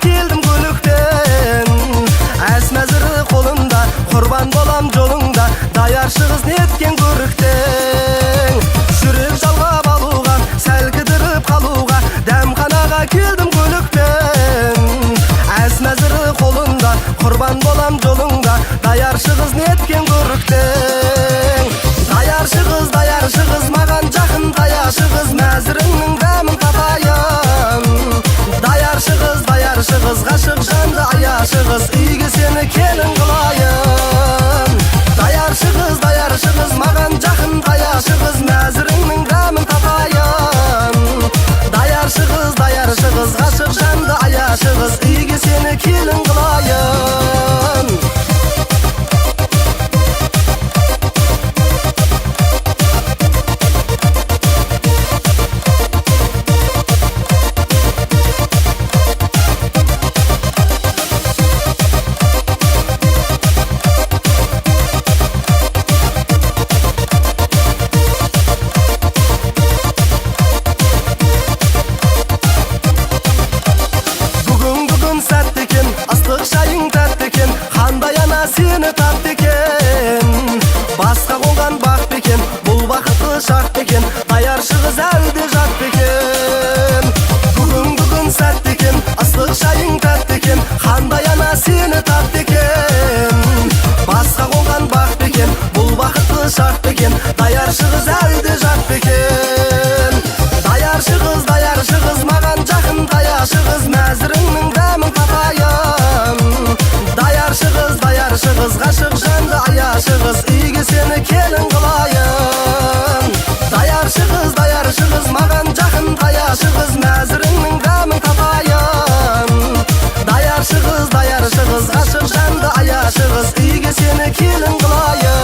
келдім көлікпен. Әз мәзірі қолында, құрбан болам жолыңда, даяршы қыз неткен көріктің. Жүрек жалғап алуға, сәл кідіріп қалуға, дәмханаға келдім көлікпен. Әз мәзірі қолында, құрбан болам жолыңда, даяршы қыз неткен көріктің. Даяршы қыз, даяршы қыз, маған жақын таяшы қыз, мәзіріңнің дәмін татайын. Даяршы қыз, даяршы қыз, ғашық жанды аяшы қыз, үйге сені келін қылайын. Даяршы қыз, даяршы қыз, маған жақын таяшы қыз, мәзіріңнің дәмін татайын. Даяршы қыз, даяршы қыз, ғашық жанды аяшы қыз, үйге сені келін қылайын. Бүгін бүгін сәтті екен, ыстық шайың тәтті екен, қандай ана сені тапты екен. Басқа қонған бақ па екен, бұл бақытты шақ па екен, даяршы қыз әлде жат па екен. Бүгін бүгін сәтті екен, ыстық шайың тәтті екен, қандай ана сені тапты екен. Басқа қонған бақ па екен, бұл бақытты шақ па екен, даяршы қыз әлде жат па екен. Даяршы қыз, даяршы қыз, маған жақын таяшы қыз, мәзіріңнің дәмін татайын. Даяршы қыз, даяршы қыз, ғашық жанды аяшы қыз, үйге сені келін қылайын. Даяршы қыз, даяршы қыз, маған жақын таяшы қыз, мәзіріңнің дәмін татайын. Даяршы қыз, даяршы қыз, ғашық жанды аяшы қыз, үйге сені келін қылайын.